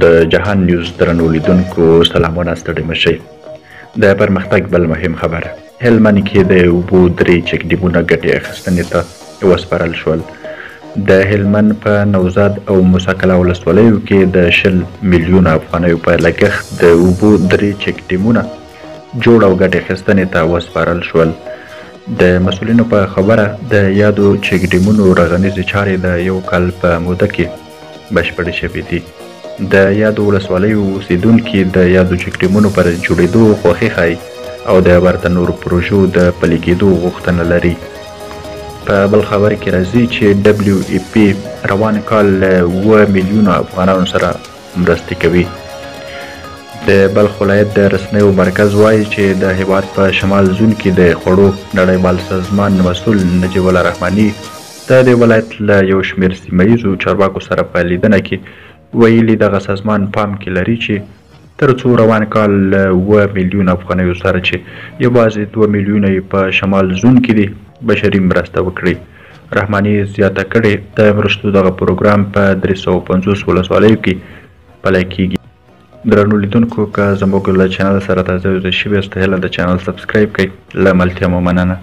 د جهان نیوز درنو لیدونکو سلامونه، ستړي مه شئ. د پرمختګ بل مهم خبر: هلمند کې د اوبو درې چک ډیمونه ګټې اخیستنې ته وسپارل شول. د هلمند په نوزاد او موسی کلا ولسوالیو کې د 20 میلیونه افغانیو په لګښت د اوبو درې چک ډیمونه جوړ او ګټې اخیستنې ته وسپارل شول. د مسؤلینو په خبره، د یادو چک ډیمونو رغنیزې چارې د یو کال په موده کې بشپړې شوې دي. د یادو ولسوالیو اوسېدونکي د یادو چک ډیمونو پر جوړېدو خوښي ښيي او د ورته نورو پروژو د پلي کېدو غوښتنه لري. په بل خبر کې راځي چې ډبلیو ای پي روان کال له 7 میلیونه افغانانو سره مرستې کوي. د بلخ ولایت د رسنیو مرکز وایي چې د هیواد په شمال زون کې د خوړو نړیوال سازمان مسؤل نجیب الله رحماني د دې ولایت له یو شمېر سیمه ییزو چارواکو سره په لیدنه کې ویلي، دغه سازمان پام کې لري چې تر څو روان کال له 7 میلیونه افغانیو سره، چې یوازې 2 میلیونه یې په شمال زون کې دي، بشري مرسته وکړي. رحماني زیاته کړې، د مرستو دغه پروګرام په 350 ولسوالیو کې پلی کیږي. درنو لیدونکو، که زموږ له چینل سره تازه یوځای شوي یاست، هیله د چینل سبسکرایب کړئ. له ملتیا مو مننه.